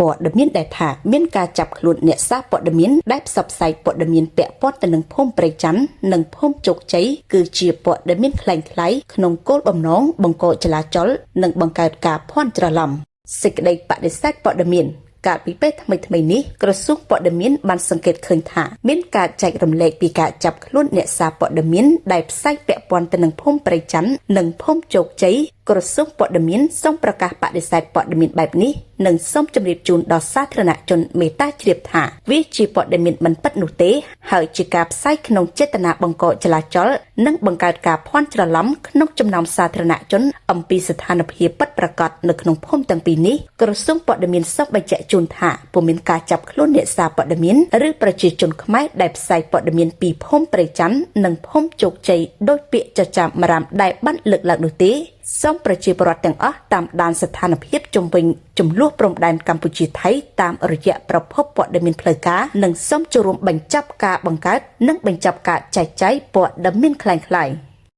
ព័ត៌មានដែលថាមានការចាប់ខ្លួនអ្នកសារព័ត៌មានដែលផ្សព្វផ្សាយព័ត៌មានពាក់ព័ន្ធទៅនឹងភូមិព្រៃច័ន្ទនិងភូមិជោគជ័យគឺជាព័ត៌មានក្លែងក្លាយក្នុងគោលបំណងបង្កចលាចលនិងបង្កើតការភ័ន្តច្រឡំសេចក្តីបដិសេធព័ត៌មានកាលពីពេលថ្មីៗនេះក្រសួងព័ត៌មានបានសង្កេតឃើញថាមានការចែករំលែកពីការចាប់ខ្លួនអ្នកសារព័ត៌មានដែលផ្សាយពាក់ព័ន្ធទៅនឹងភូមិព្រៃច័ន្ទនិងភូមិជោគជ័យក្រសួងព័ត៌មានសូមប្រកាសបដិសេធព័ត៌មានបែបនេះនិងសូមជម្រាបជូនដល់សាធារណជនមេត្តាជ្រាបថាវាជាព័ត៌មានមិនពិតនោះទេហើយជាការផ្សាយក្នុងចេតនាបង្កចលាចលនិងបង្កើតការភ័ន្តច្រឡំក្នុងចំណោមសាធារណជនអំពីស្ថានភាពពិតប្រាកដនៅក្នុងភូមិទាំងពីរនេះក្រសួងព័ត៌មានសូមបញ្ជាក់ជូនថាពុំមានការចាប់ខ្លួនអ្នកសារព័ត៌មានឬប្រជាជនខ្មែរដែលផ្សាយព័ត៌មានពីភូមិព្រៃច័ន្ទនិងភូមិជោគជ័យដោយពាក្យចចាមរាមដែលបានលើកឡើងនោះទេសូមប្រជាពលរដ្ឋទាំងអស់តាមដានស្ថានភាពជំវិញចំនួនព្រំដែនកម្ពុជាថៃតាមរយៈប្រភពព័ត៌មានផ្លូវការនិងសូមចូលរួមបញ្ចប់ការបង្កើតនិងបញ្ចប់ការចែកចាយព័ត៌មានក្លែងក្លាយ។